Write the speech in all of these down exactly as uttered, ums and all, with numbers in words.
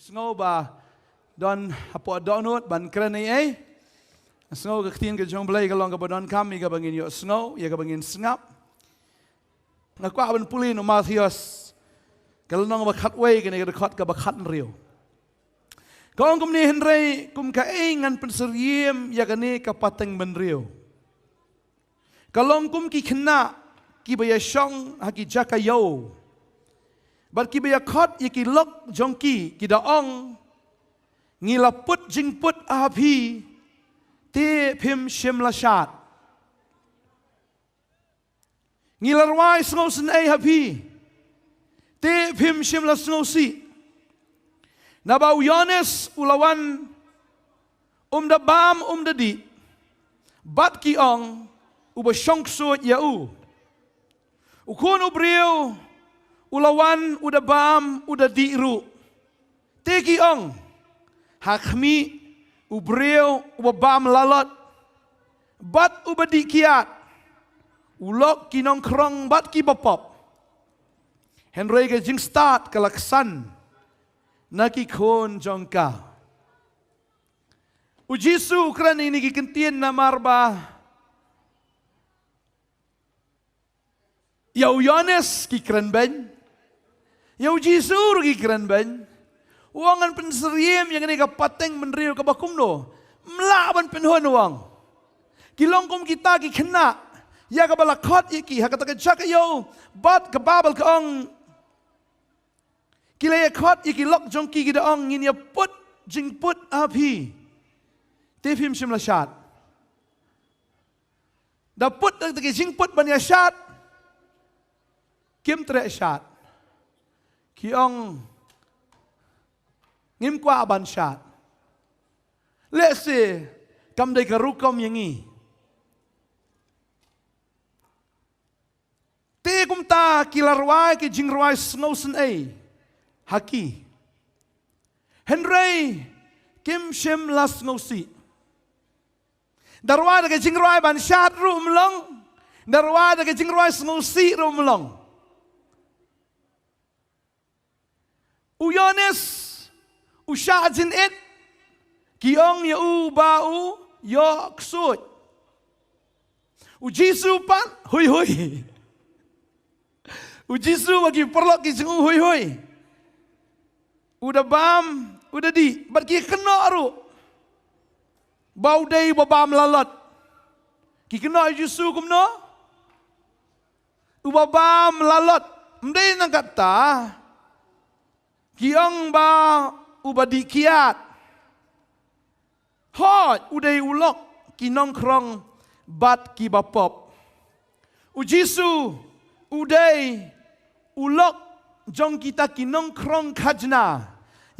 Sngew ba don hapoh dohnud ban kren ei ei. Sngew ka ktien ka jong Blei ka long kaba donkam ïa kaba ngin ïohsngew, ïa kaba ngin sngap. Nga kwah ban pule na u Mathaios, ka lynnong ba khatwei, kane ka dkhot kaba khathynriew. Ka ong kumne: Hynrei kum kaei ngan pynsyriem ïa kane ka pateng bynriew? Ka long kum ki khynnah kiba ïashong ha ki jaka ïew, bad kiba ïakhot ïa ki lok jong ki, ki da ong, ngi la put jingput ha phi, te phim shym la shad. Ngi la rwai sngewsynei ha phi, te phim shym la sngewsih. Naba u Ïoannis u la wan, um da bam, um da dih, bad ki ong, uba shong ksuid ïa u. U Khun u briew u la wan, u da bam, u da dih ruh, te ki ong, ha khmih, u briew uba bam lalot bad uba dih kiad, u lok ki nongkhrong bad ki bapop. Hynrei ka jingstad ka la ksan na ki khun jong ka. U Jisu u kren ïa kine ki kyntien namar ba ïa u Ïoannis ki kren beiñ, ïa u Jisu ruh ki kren beiñ. U ong, ngan pynsyriem ïa kane ka pateng bynriew kaba kumno? Ym lah ban pynhun, u ong. Ki long kum kita ki khynnah ïa kaba la khot ïa ki ha kata ka jaka ïew, bad ka Baibl ka ong, ki la ïakhot ïa ki lok jong ki, ki da ong, ngin ïa put jingput ha phi, te phim shym la shad. Da put da ki jingput ban ïa shad, kim treh shad. Ki ong, ngim kwah ban shad. Lehse kam dei ka rukom ïa ngi. Te kumta ki la rwai ki jingrwai sngewsynei ha ki, hynrei kim shym la sngewsih. Da rwai da ki jingrwai ban shad ruh ym long, da rwai da ki jingrwai sngewsih ruh ym long. U Ïoannis u shah jingit, ki ong ïa u ba u ïoh ksuid. U Jisu pat, hui hui. U Jisu bad ki paralok ki jong u, hui hui. U da bam, u da dih, bad ki kynnoh ruh ba u dei uba bam lalot. Ki kynnoh ïa u Jisu kumno? Uba bam lalot. Ym dei tang katta, ki ong ba uba dih kiad. Hooid, u dei u lok ki nongkhrong bad ki bapop. U Jisu u dei u lok jong kita ki nongkhrong khajna.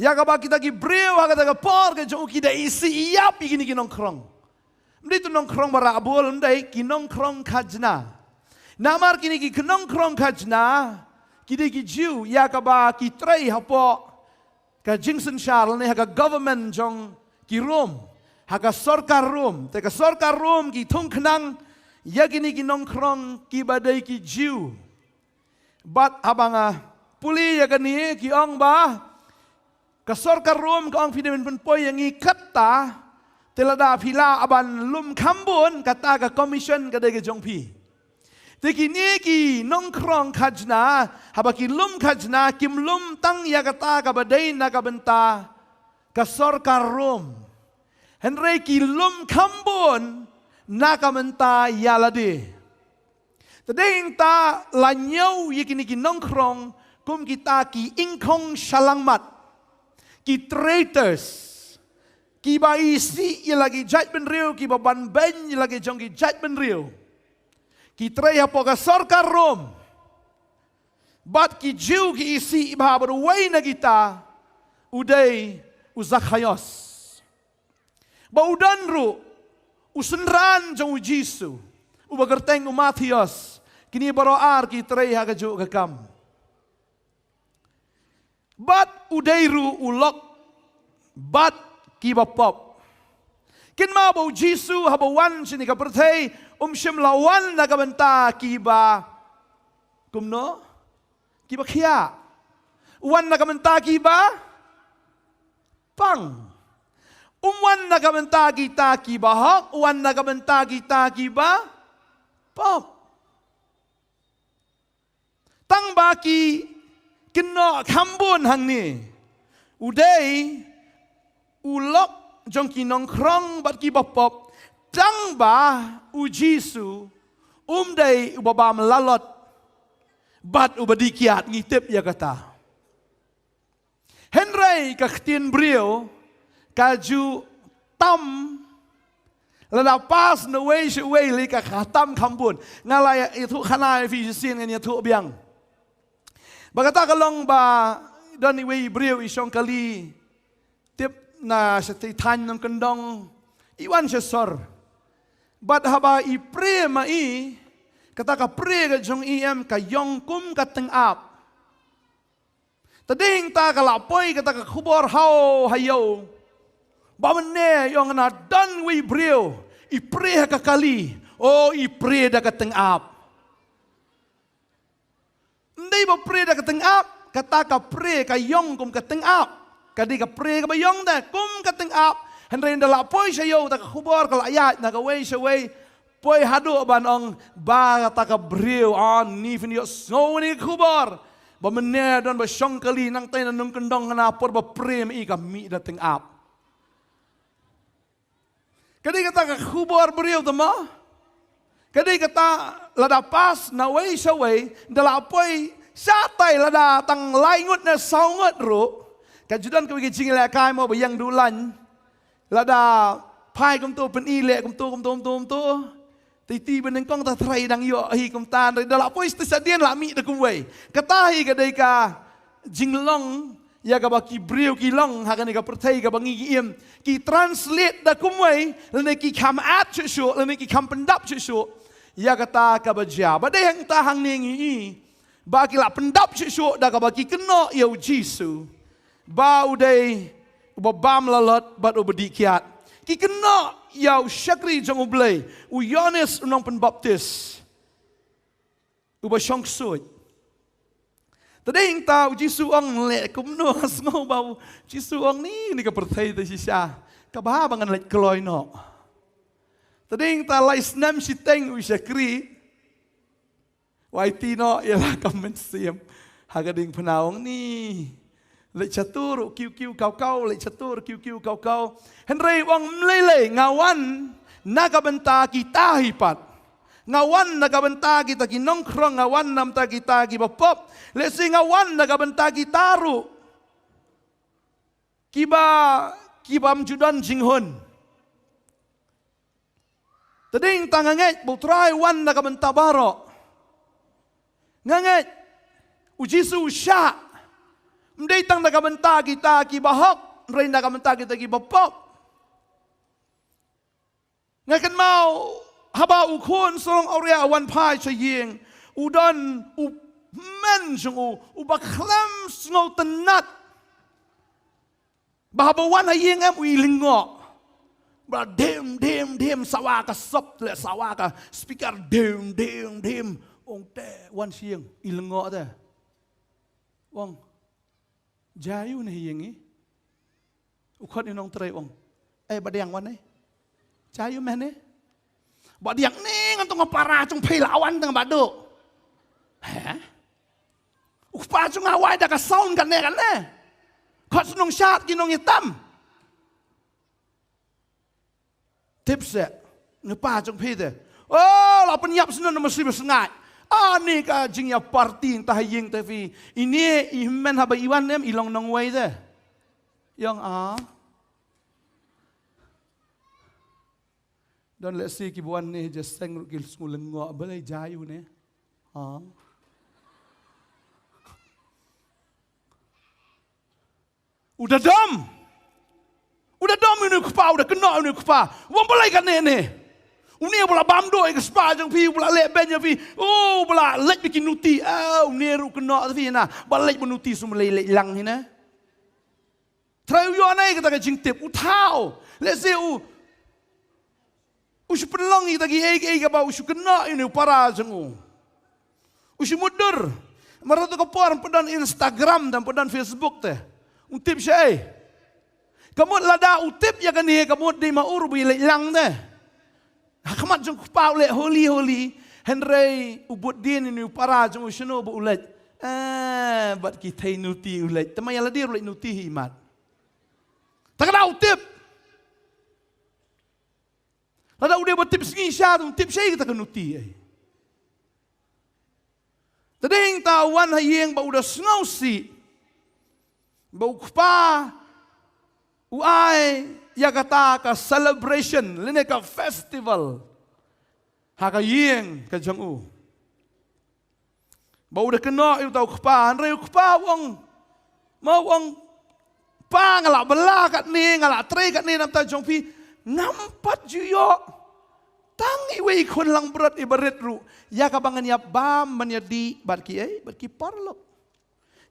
Ïa kaba kita ki briew ha kata ka por ka jong u ki da isih ïap ïa kine ki nongkhrong. Ym dei tu nongkhrong ba rah bul, ym dei, ki nongkhrong khajna. Namar kine ki nongkhrong khajna ki dei ki Jiw, ïa kaba ki trei hapoh ka jingsynshar lane ha ka government jong ki Rom, ha ka sorkar Rom. Te ka sorkar Rom ki thung khnang ïa kine ki nongkhrong kiba dei ki Jiw. Bad haba nga pule ïa kane, ki ong ba ka sorkar Rom ka ong, phi dei ban pynpoi ïa ngi katta, te lada phi lah ban lum kham bun, kata ka commission ka dei ka jong phi. Te kine ki nongkhrong khajna, haba ki lum khajna, kim lum tang ïa kata kaba dei na ka bynta ka sorkar Rom, hynrei ki lum kham bun na ka bynta ïa lade. Te dei nangta la ñiew ïa kine ki nongkhrong kum kita ki ingkhong shalangmat, ki traitors, kiba isih ïa la ki jaitbynriew, kiba banbeiñ ïa la ki jong ki jaitbynriew. Ki trei hapoh ka sorkar Rom. Bad ki Jiw ki isih bha, bad uwei na kita u dei u Zakhaios. Ba u don ruh u synran jong u Jisu, uba kyrteng u Mathaios. Kine baroh ar ki trei ha kajuh ka kam. Bad u dei ruh u lok bad ki bapop. Kynmaw ba u Jisu haba u wan sha kane ka pyrthei, um shym la wan na ka bynta kiba kumno? Kiba khiah. U wan na ka bynta kiba pang. Um wan na ka bynta kita kiba hok, u wan na ka bynta kita kiba pop. Tang ba ki kynnoh kham bun hangne. U dei u lok jong ki nongkhrong bad kiba pop. Tang ba u Jisu um dei uba bam lalot bad uba dih kiad, ngi tip ïa kata. Hynrei ka ktien briew ka ju tam. Lada pass na wei sha wei lei ka, ka tam kham bun. Nga la ïathuh khana ïa phi shisien, ngan ïathuh biang. Ba kata ka long ba don iwei i briew i shong kali tip na shatei thaiñ nongkyndong, i wan sha sor. Bad haba i prie ma i, kata ka prie ka jong i em ka ïong kum ka tyngab. Te dei hangta ka la poi kata ka khubor haoid haoid ba mynne ïong na don wei briew i prie ha ka kali, o i prie da ka tyngab. Ym dei ba prie da ka tyngab, kata ka prie ka ïong kum ka tyngab. Ka dei ka prie kaba ïong de kum ka tyngab. Hynrei ynda la poi sha ïew kata ka khubor ka la ïaid na kawei sha wei. Poi haduh ban ong ba kata ka briew, ani phin ïohsngew ïa kane ka khubor ba mynne don ba shong kali nangta na nongkyndong, hana por ba prie ma i ka mih da tyngab. Ka dei kata ka khubor briew te mo. Ka dei kata lada pass na wei sha wei, ynda la poi shatai lada tang lai ngut ne saw ngut ruh, ka ju don kawei ka jingïalehkai mo ba ïeng duh laiñ. Lada phai kumto, pyni leh kumto, kumto, kumto, kumto. Te iti ba nyngkong ta tharai dang ïoh hi kumta, hynrei ynda la poi shatai shadien la mih da kumwei. Kata hi ka dei ka jinglong ïa kaba ki briew ki long ha kane ka pyrthei kaba ngi ki im. Ki translate da kumwei, lane ki kham add shuh shuh, lane ki kham pyndap shuh shuh ïa kata kaba jia. Ba dei hangta hangne ngi i ba ki la pyndap shuh shuh da kaba ki kynnoh ïa u Jisu ba u dei uba bam lalot bad uba dih kiad. Ki kynnoh ïa u shakri jong U Blei, u Ïoannis u nongpynbaptis, uba shong ksuid. Te dei hangta u Jisu ong leh kumno, sngew ba u Jisu ong ni, ni ka pyrthei te shisha kaba, ba ngan leit kloi noh. Te dei hangta lai snem shiteng u shakri. Wai ti noh ïa la ka mynsiem ha ka diengphna, ong ni. Leit shatur u kiew kiew kaw kaw, leit shatur u kiew kiew kaw kaw. Hynrei ong ym lei lei, nga wan na ka bynta kita hi pat. Nga wan na ka bynta kita ki nongkhrong, nga wan na ka bynta kita kiba pop. Lehse nga wan na ka bynta kita ruh kiba, kibym ju don jinghun. Te dei hangta nga ngeit ba U Trai u wan na ka bynta baroh. Nga ngeit u Jisu u shah ym dei tang na ka bynta kita kiba hok, hynrei na ka bynta kita kiba pop. Nga kynmaw haba u khun sarong awria u wan phai sha ïing, u don u hynmen jong u uba khlem sngewtynnat. Ba haba wan ha ïing em u i lyngngoh. Ba dim dim dim, sawa ka sop leh sawa ka speaker, dim dim dim. Ong te wan sha ïing i lyngngoh te. Ong, jia aïu ne ha ïing i? U khot u nongtrei ong, eh, ba dang wan ne? Jia aïu meh ne? Ba dang ne, ngan tong para jong phi la wan tang ba duk. He? U kpa jong nga wai da ka sound kane kane. Khot shnong shat ki nongïatam. Tip seh, ngi pa jong phi te. Oh, la pynïap shnong na masi basngai. Ani ka jingïa party ta ha ïing te phi. Ini i hynmen haba i wan em i long nongwei te. Ïong a. Don lehse kiba wan ne ja seng ruh ki sngew lyngngoh, balei jia aïu ne? Ha? U da dom. U da dom une u kpa, u da kynnoh une u kpa. U ong balei kane ne? Une uba la bam doh ïa ka spah jong phi, uba la leh beiñ ïa phi. Oh, uba la leit bad ki nuti. Ah, une ruh kynnoh ïa phi na. Ba leit bad nuti sum lei leit lang hi ne. Trai u ïoh ne kata ka jingtip, u thaw. Lehse u, U shu pynlong ïa kita kiei kiei kaba u shu kynnoh ïa une u para jong u. U shu mutdur. Namar kata ka por ym pat don Instagram, ym pat don Facebook te. Un tip shaei. Ka mut lada u tip ïa kane, ka mut dei ma u ruh ba u leit lang te. Ha khmat jong u kpa u leh holi holi. Hynrei u bud dien ïa une u para jong u shano ba u leit. Eh, bad ki thei nuti u leit. Te ma ïa lade ruh leit nuti hi mat. Te ka da u tip. Lada u dei ba tip sngi sha, um tip shaei kata ka nuti ei. Te dei hangta u wan ha ïing ba u da sngewsih ba u kpa u ai ïa kata ka celebration lane ka festival ha ka ïing ka jong u. Ba u da kynnoh ïa uta u kpa, hynrei u kpa u ong, ma u ong, "Pa, nga la bylla katne, nga la trei katne na bynta jong phi, ngam pat ju ïoh tang iwei i khun langbrot iba rit ruh ïa kaba ngan ïa bam ban ïa dih bad kiei, bad ki paralok."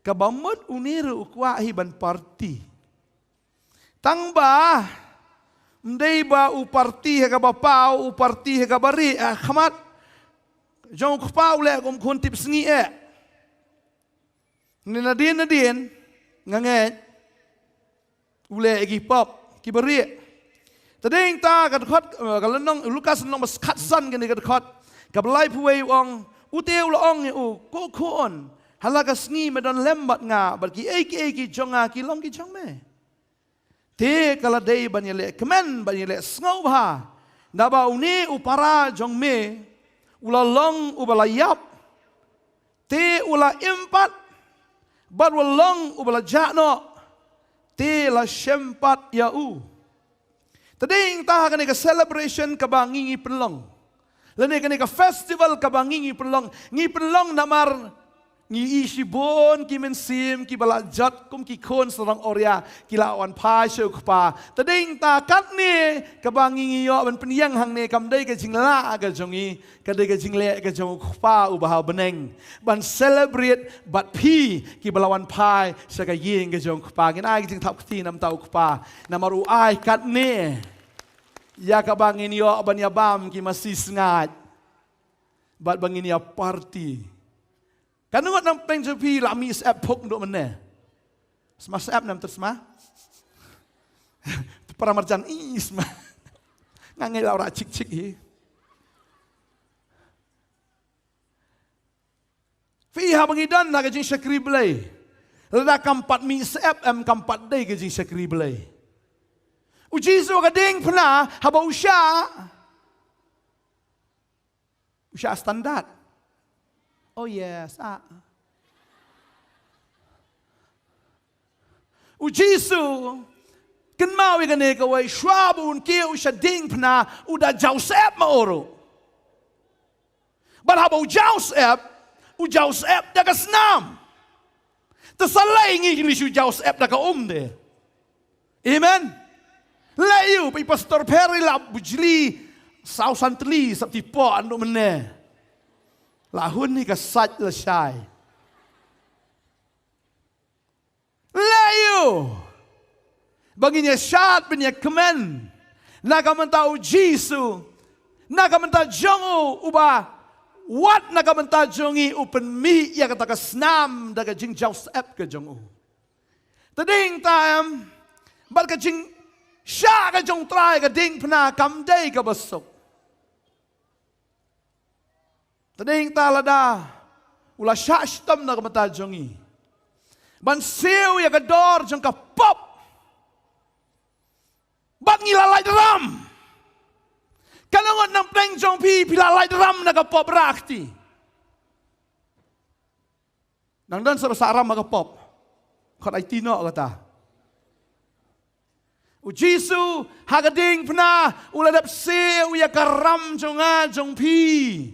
Kaba mut une ruh u kwah hi ban party. Tang ba ym dei ba u party ha kaba paw, u party ha kaba rieh, ha khmat jong u kpa u leh kum khun tip sngi eh. Ni nadien nadien nga ngeit u leh ïa ki pop kiba rieh. Te dei hangta ka dkhot, eh, ka lynnong Lukas lynnong ba khatsan kane ka dkhot kaba laiphew wei u ong, u te u la ong ïa u, "Ko khun, ha la ka sngi me don lem bad nga, bad kiei kiei ki jong nga ki long ki jong me." Te ka la dei ban ïaleh kmen, ban ïaleh sngewbha, naba une u para jong me u la long uba la ïap, te u la im pat, bad u la long uba la jah noh, te la shem pat ïa u. Te dei hangta ha kane ka celebration kaba ngi ngi pynlong, lane kane ka festival kaba ngi ngi pynlong, ngi pynlong namar ngi ïohi shibun ki mynsiem kiba la jot kum ki khun sarong awria, ki la wan phai sha u kpa. Te dei hangta katne kaba ngi ngi ïoh ban pynïeng hangne kam dei ka jinglah ka jong ngi, ka dei ka jingleh ka jong u Kpa uba ha bneng ban celebrate bad phi kiba la wan phai sha ka ïing ka jong u Kpa. Ngin ai ka jingthap kti na bynta u Kpa namar u ai katne ïa kaba ngin ïoh ban ïa bam ki masi sngaid bad ba ngin ïa party. Katno ngut na pdeng jong phi la mih syep phuk naduh mynne? Sma syep, nam tut sma. Para marjan i sma. Nga ngeit la u rah chik chik hi. Phi, haba ngi don ha ka jingshakri Blei, lada kam pat mih syep em, kam pat dei ka jingshakri Blei. U Jisu ha ka diengphna haba u shah, u shah standard. Oh yes, ah. U Jisu kynmaw ïa kane kawei, shuwa ba un kiew sha diengphna u da jaw syep ma u ruh. Bad haba u jaw syep, u jaw syep da ka snam. Te sa lei ngi ngi shu jaw syep da ka um de. Amen. Lei ïa u, phi pastor Perry la bujli saw san tylli sap ti po ando mene. La hun ni ka sait la shai. Lei ïa u ba ngin ïa shad ban ïa kmen na ka bynta u Jisu, na ka bynta jong u, uba wat na ka bynta jong ngi u pynmih ïa kata ka snam da ka jingjaw syep ka jong u. Te dei hangta em, bad ka jingshah ka jong u Trai ha ka diengphna kam dei kaba suk. Te dei hangta lada u la shah shitom na ka bynta jong ngi ban siew ïa ka dor jong ka pop. Bad ngi la lait ram. Katno ngut na pdeng jong phi, phi la lait ram na ka pop rah kti? Nang don sa ba sah ram ha ka pop? Khot aiti noh kata. U Jisu ha ka diengphna u la dep siew ïa ka ram jong nga jong phi,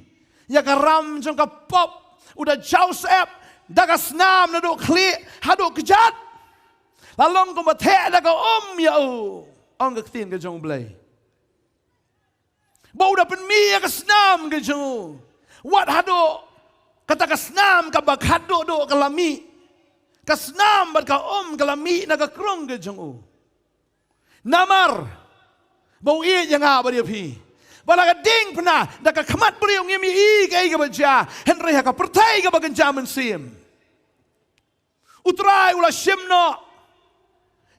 ïa ka ram jong ka pop. U da jaw syep da ka snam naduh khlieh haduh kjat. La long kumba theh da ka um ïa u, ong ka ktien ka jong u Blei. Ba u da pynmih ïa ka snam ka jong u. Wat haduh kata ka snam kaba khatduh duh ka la mih. Ka snam bad ka um ka la mih na ka krung ka jong u. Namar ba u ïeit ïa nga bad ïa phi. Ba la ka diengphna, da ka khmat briew ngim ïohi kaei kaba jia, hynrei ha ka pyrthei kaba kynja mynsiem, U Trai u la shim noh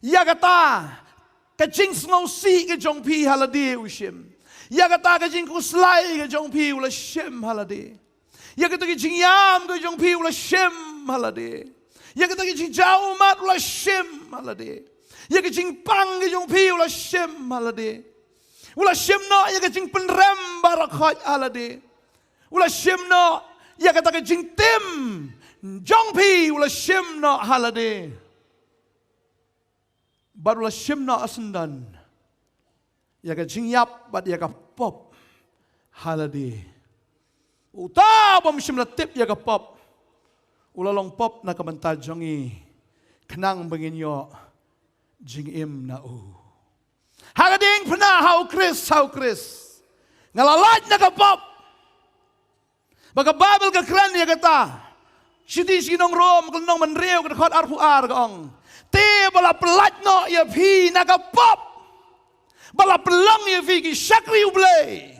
ïa kata ka jingsngewsih ka jong phi ha lade, u shim. Ïa kata ka jingkhuslai ka jong phi u la shim ha lade. Ïa kata ka jingïam ka jong phi u la shim ha lade. Ïa kata ka jingjaw ummat u la shim ha lade. Ïa ka jingpang ka jong phi u la shim ha lade. U la shim noh ïa ka jingpynrem baroh khoit ha lade. U la shim noh ïa kata ka jingtim jong phi, u la shim noh ha lade. Bad u la shim noh ha syndon ïa ka jingïap bad ïa ka pop ha lade. Uta u bym shym la tip ïa ka pop, u la long pop na ka bynta jong ngi, khnang ba ngin ïoh jingim na u. Ha ka diengphna, ha U Khrist, ha U Khrist, nga la lait na ka pop. Ba ka Baibl ka kren ïa kata. Shithi sha ki nong Rom, ka lynnong ba hynriew, ka dkhot arphew ar, ka ong: Te ba la pyllait noh ïa phi na ka pop, ba la pynlong ïa phi ki shakri U Blei.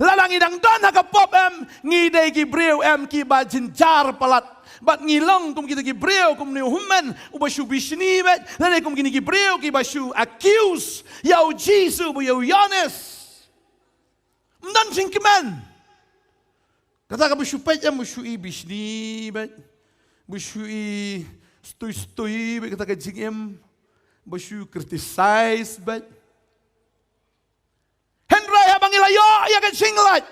Lada ngi dang don ha ka pop, em, ngi dei ki briew, em, kiba jynjar palat. Bad ngi long kum kita ki briew, kum une u hynmen uba shu bishni beit, lane kum kine ki briew kiba shu accuse ïa U Jisu bad ïa u Ïoannis. Ym don jingkmen. Kata kaba shu peit, em, ba shu i bishni beit, ba shu i stui stui beit kata ka jingim, ba shu criticize beit. Hynrei haba ngi la ïoh ïa ka jinglait,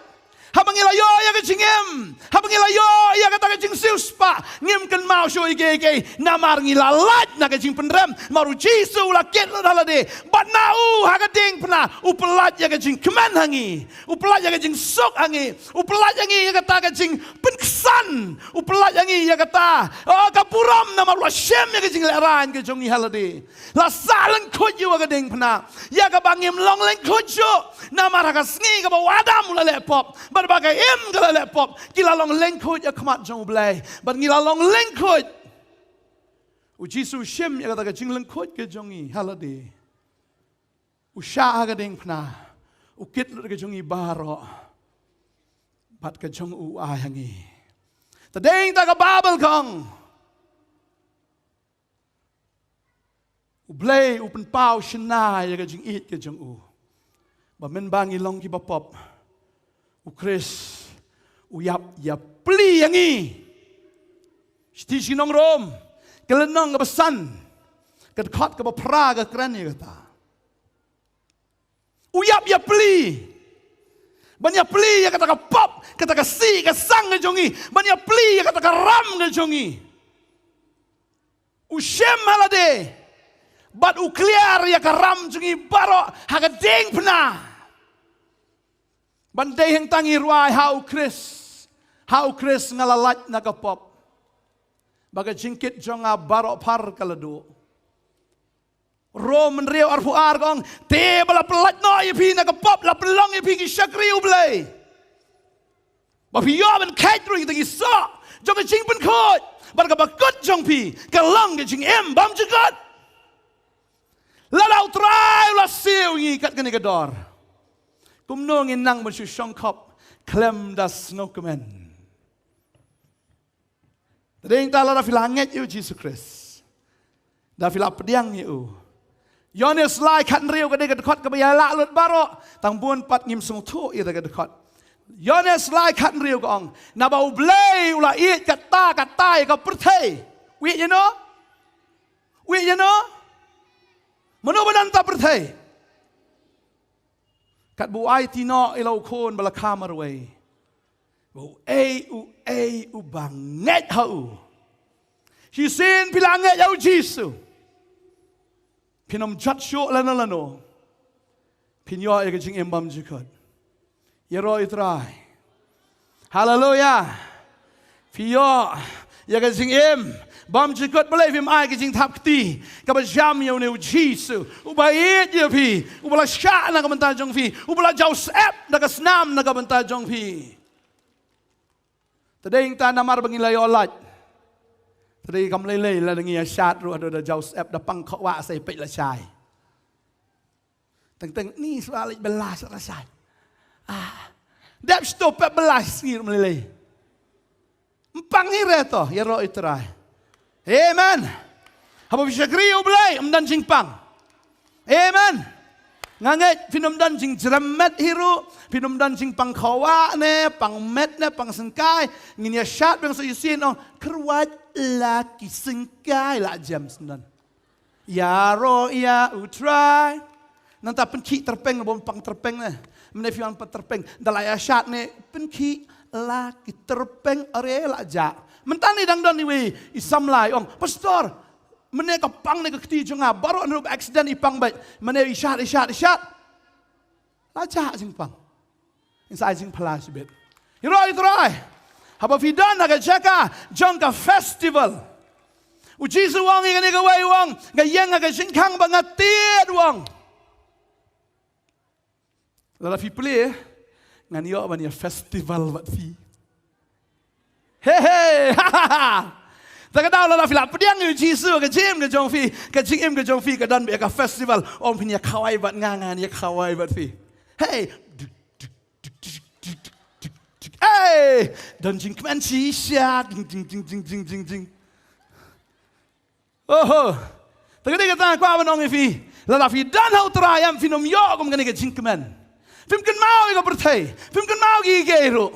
haba ngi la ïoh ïa ka jingim, haba ngi la ïoh ïa kata ka jingsiewspah, ngim kynmaw shuh ïa kiei kiei, namar ngi la lait na ka jingpynrem. Namar U Jisu u la kit lut ha lade, bad na u, ha ka diengphna, u pyllait ïa ka jingkmen ha ngi, u pyllait ïa ka jingsuk ha ngi, u pyllait ïa ngi ïa kata ka jingpynksan, u pyllait ïa ngi ïa kata, oh, ka burom, namar u la shim ïa ka jinglehraiñ ka jong ngi ha lade. La sah lyngkhuid ïa u ha ka diengphna, ïa kaba ngim long lyngkhuid shuh. Namar ha ka sngi kaba u Adam u la leh pop, bad ba ka Im ka la leh pop, ki la long lyngkhuid ha khmat jong U Blei, bad ngi la long lyngkhuid. U Jisu u shim ïa kata ka jinglyngkhuid ka jong ngi ha lade. U shah ha ka diengphna, u kit lut ka jong ngi baroh, bad ka jong u u ai ha ngi. Te dei nangta ka Baibl ka ong, U Blei u pynpaw shynna ïa ka jingïeit ka jong u, ba mynba ngi long kiba pop, U Khrist u ïap ïapli ïa ngi. Shithi sha ki nong Rom, ka lynnong kaba san, ka dkhot kaba phra ka kren ïa kata. U ïap ïapli. Ban ïapli ïa kata ka pop, kata ka sih ka sang ka jong ngi. Ban ïapli ïa kata ka ram ka jong ngi. U shim ha lade, bad u kliar ïa ka ram jong ngi baroh ha ka diengphna. Ban dei hangta ngi rwai ha U Khrist, ha U Khrist nga la lait na ka pop, ba ka jingkit jong nga baroh phar ka la duh. Rom hynriew arphew ar ka ong, te ba la pyllait noh ïa phi na ka pop, la pynlong ïa phi ki shakri U Blei, ba phi ïoh ban kheit ruh ïa kita ki soh jong ka jingpynkhuid, bad kaba kut jong phi ka long ka jingim bymjukut. Lada U Trai u la siew ïa ngi kat kane ka dor, kumno ngin nang ban shu shongkop khlem da sngewkmen? Te dei nangta lada phi la ngeit ïa U Jisu Khrist, da phi la pdiang ïa u. Ïoannis lai khathynriew ka dei ka dkhot kaba ïalah lut baroh, tang bun pat ngim sngewthuh ïa ka dkhot. Ïoannis lai khathynriew ka ong, naba U Blei u la ïeit katta katta ïa ka pyrthei. U ïeit ïano? U ïeit ïano? Mano ba don ha pyrthei? Katba u aiti noh ïa la u Khun ba la kha marwei, ba uei uei uba ngeit ha u. Shisien phi la ngeit ha U Jisu, phin ym jot shuh lano lano, phin ïoh ïa ka jingim bymjukut. Ïaroh ïa U Trai. Haleluia. Phi ïoh ïa ka jingim bymjukut balei? Phim ai ka jingthap kti kaba jam ïa une U Jisu uba ïeit ïa phi, uba la shah na ka bynta jong phi, uba la jaw syep da ka snam na ka bynta jong phi. Te dei nangta namar ba ngi la ïoh lait, te dei kam lei lei lada ngi ïa shad ruh haduh da jaw syep, da pang kawah sa ïa peit lashai. Teng teng ni shuwa leit bela sha lashai. Dep shto pep bela sngi ruh mlei. Ym pang hi re to, ïaroh ïa u Trai. Amen. Haba phi shakri ïa u Blei, ym don jingpang. Amen. Nga ngeit phin ym don jingjrem met hi ruh, phin ym don jingpang khawa ne, pang met ne, pang syngkai. Ngin ïa shad biang sa ïa sien ong, kyrwat la ki syngkai la James don. Ïaroh ïa u Trai. Nangta pynkhih tyrpeng, bym pang tyrpeng ne. Mynne phi wan pat tyrpeng, da la ïa shad ne pynkhih la ki tyrpeng are la jah. Mynta ne dang don iwei i samla i ong, Pastor, mynne ka pang ne ka kti jong nga, baroh hynriew ba accident i pang beit. Mynne i shad, i shad, i shad. La jah jingpang. Ngin sa ai jingphylla shibit. Ïaroh ïa u Trai. Haba phi don ha ka jaka jong ka festival, u Jisu u ong ïa kane kawei, u ong, nga ïeng ha ka jingkhang ba nga tied, u ong. Lada phi plie, ngan ïoh ban ïa festival bad phi. He he. Te ka daw lada phi la pdiang ïa u Jisu ha ka jingim ka jong phi, ka jingim ka jong phi ka don beit ïa ka festival. Ong phin ïa khawai bad nga, ngan ïa khawai bad phi. Hey. Hey, don jingkmen shisha. Ding, ding, ding, ding, ding, ding, ding. Oho. Te ka dei kata nga kwah ban ong ïa phi. Lada phi don ha u Trai, em, phin ym ïoh kum kane ka jingkmen. Phim kynmaw ïa ka pyrthei. Phim kynmaw ïa kiei kiei ruh.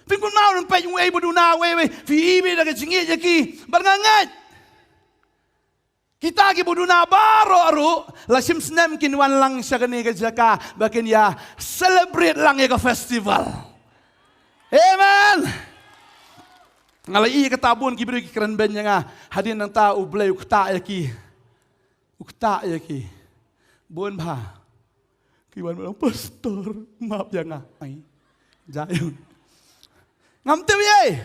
Phim kynmaw ban peit uei ba duna uei uei. Phi ïohi beit da ka jingïeit ïa ki. Bad nga ngeit, kita kiba duna baroh ruh la shim snem kin wan lang sha kane ka jaka ba kin ïa celebrate lang ïa ka festival. Amen. Nga la ïohi kata bun ki briew ki kren beiñ ïa nga. Hadien nangta u Blei u ktah ïa ki. U ktah ïa ki. Bun bha. Ki wan ban ong, Pastor, map ïa nga. Ai. Jaiun. Ngam tip ei.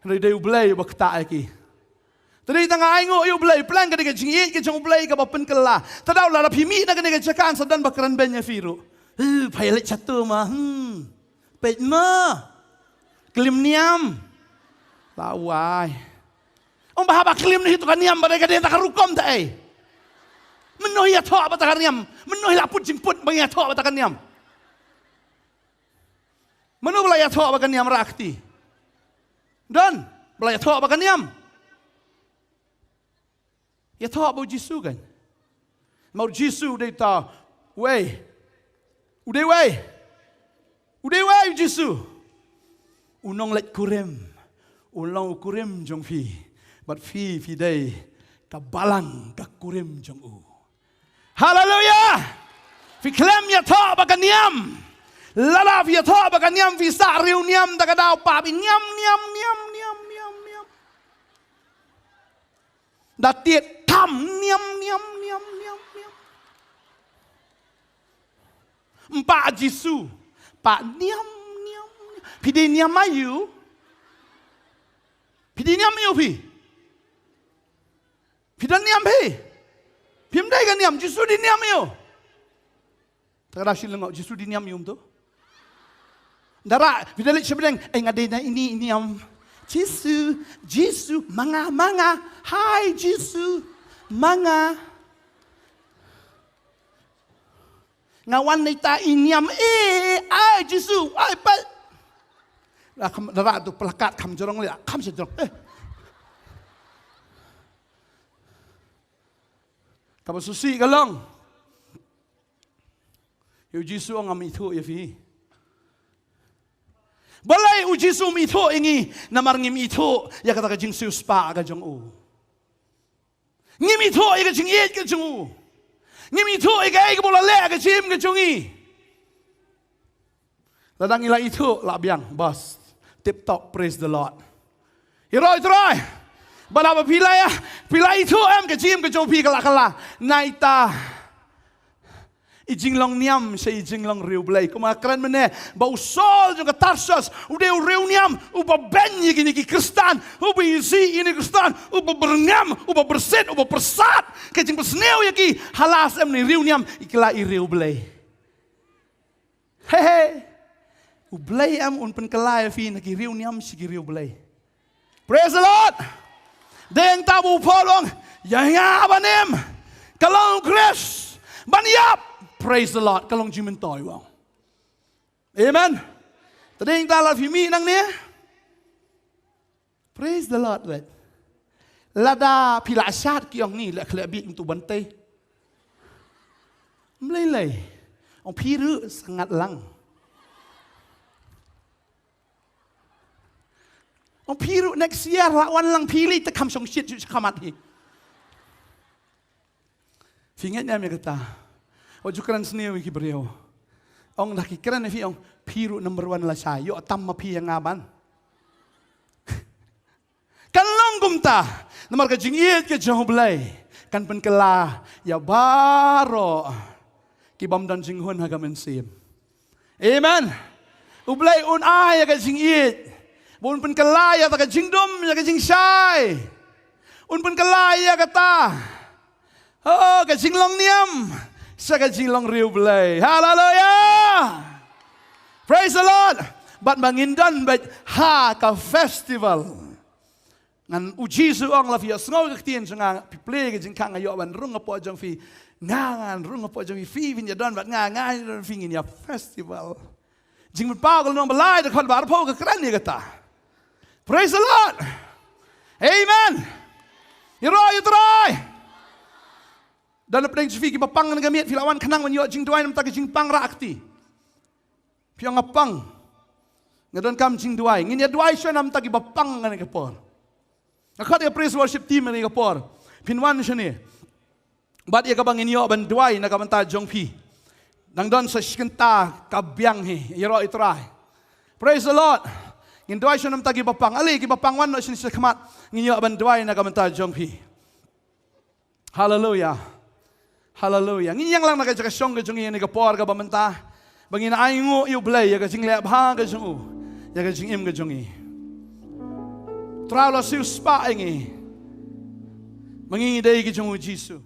Hynrei dei u Blei uba ktah ïa ki. Te dei tang ai nguh ïa u Blei, plang ka dei ka jingïeit ka jong u Blei kaba pynkylla. Te daw lada phi mih na kane ka jaka sa don ba kren beiñ ïa phi ruh. Hu, pha ïa leit shato ma. Hmm. Peit ma. Klim niam. La wai. Ong ba haba klim ni hi to ka niam ba dei ka dei ta ka rukom ta ei. Mynno hi ïathoh ba ta ka niam. Mynno hi la put jingput ba ngi ïathoh ba ta ka niam. Mynno ba la ïathoh ba ka niam rakti. Don ba la ïathoh ba ka niam. Ïathoh ba u Jisu kan. Ma u Jisu u dei ta wei. U dei wei. U dei wei u Jisu. U nongleit kurim. U long u kurim jong phi. Bad phi phi dei ka balang ka kurim jong u. Haleluya. Phi khlem ïathoh ba ka niam. Lada phi ïathoh ba ka niam phi sah riewniam da ka daw pap i niam niam niam niam niam niam. Da tied tam niam niam niam niam niam. Mpa Jisu pa niam niam niam. Phi dei niam aïu? Phi dei niam aïu phi? Phi don niam phi? Phim dei ka niam, Jisu dei niam aïu? Te ka da shi lyngngoh, Jisu dei niam aïu um to? Dara, phi da leit sha bneng, eh, nga dei na ini i niam. Jisu, Jisu, ma nga, ma nga. Hai Jisu, ma nga. Nga wan na ita i niam, eh, ai Jisu, ai pa. Dara tu plakat kham jrong leh, kham sha jrong. Eh. Kaba shisha ka long. Ïa u Jisu ngam ithuh ïa phi. Balei u Jisu um ithuh ïa ngi, namar ngim ithuh ïa kata ka jingsiewspah ka jong u. Ngim ithuh ïa ka jingïeit ka jong u. Ngim ithuh ïa kaei kaba u la leh ha ka jingim ka jong ngi. Lada ngi la ithuh la biang, bas. Tip top, praise the Lord. Ïaroh ïa u Trai. Bad haba phi la ïa, phi la ithuh em ka jingim ka jong phi ka la kylla. Na ita i jinglong niam sha i jinglong riewblei. Kumba kren mynne ba u Saul jong ka Tarsus u dei u riewniam uba beiñ ïa kine ki Khristan, uba isih ïa kine ki Khristan, uba byrngem, uba byrsit, uba pyrsad. Ka jingpynsniew ïa ki, ha la snem ne riewniam, i kylla i riewblei. He he. U Blei em un pynkylla ïa phi na ki riewniam sha ki riewblei. Praise the Lord. Dei hangta ba u Paul u ong, ïa nga ban im ka long u Khrist, ban ïap, praise the Lord, ka long jingmyntoi, u ong. Amen. Tadeng ta la phi mih nangne. Praise the Lord, wait. Lada phi la shat ki ong ni, leh khleh bik ntu bante. Mlei lei. Ong phi ruh sangat lang. Ong phi ruh next year la wan lang phi lei te kham shong shit shu khamat hi. Phi ngeit ne em ïa kata? O ju kren sniew ïa ki briew. Ong da ki kren ïa phi ong phi ruh number one la shai. Ïoh tam ma phi ïa nga ban. Kan long kumta. Namar ka jingïeit ka jong U Blei kan pynkylla ïa baroh ki bym don jinghun ha ka mynsiem. Amen. U Blei un ai ïa ka jingïeit. Bun pynkylla ïa ka jingdum, ïa ka jingshai. Un pynkylla ïa kata. Oh, ka jinglong niam. Sa ka jinglong riewblei. Haleluya. Praise the Lord. Bad ma ngin don bad ha ka festival. Ngan u Jisu ong la phi ïohsngew ka ktien jong nga, phi plie ka jingkhang nga ïoh ban rung hapoh jong phi. Nga ngan rung hapoh jong phi, phi ngin ïa don bad nga, nga ngin ïa don phi ngin ïa festival. Jingpynpaw ka lynnong ba lai dkhot ba arphew ka kren ïa kata. Praise the Lord. Amen. Ïaroh ïa U Trai. Don na pdeng jong phi kiba pang na ka miet phi la wan khnang ban ïoh jingduwai namar ka jingpang rah kti. Phi ong nga pang. Nga donkam jingduwai. Ngin ïa duwai shwa namar kiba pang kane ka por. Nga khot ïa praise worship team kane ka por. Phin wan shane. Bad ïa kaba ngin ïoh ban duwai na ka bynta jong phi. Nang don sa shi kynta ka biang hi. Ïaroh ïa U Trai. Praise the Lord. Ngin duwai shwa namar kiba pang. Ale kiba pang wan noh shane sha khmat. Ngin ïoh ban duwai na ka bynta jong phi. Haleluya. Haleluya. Ngin ïeng lang na ka jaka shong ka jong ngi ïa kane ka por kaba mynta. Ba ngin ainguh ïa U Blei ïa ka jingleh bha ka jong u. Ïa ka jingim ka jong ngi. U Trai u la siewspah ïa ngi. Ma ngi ngi dei ki jong u Jisu.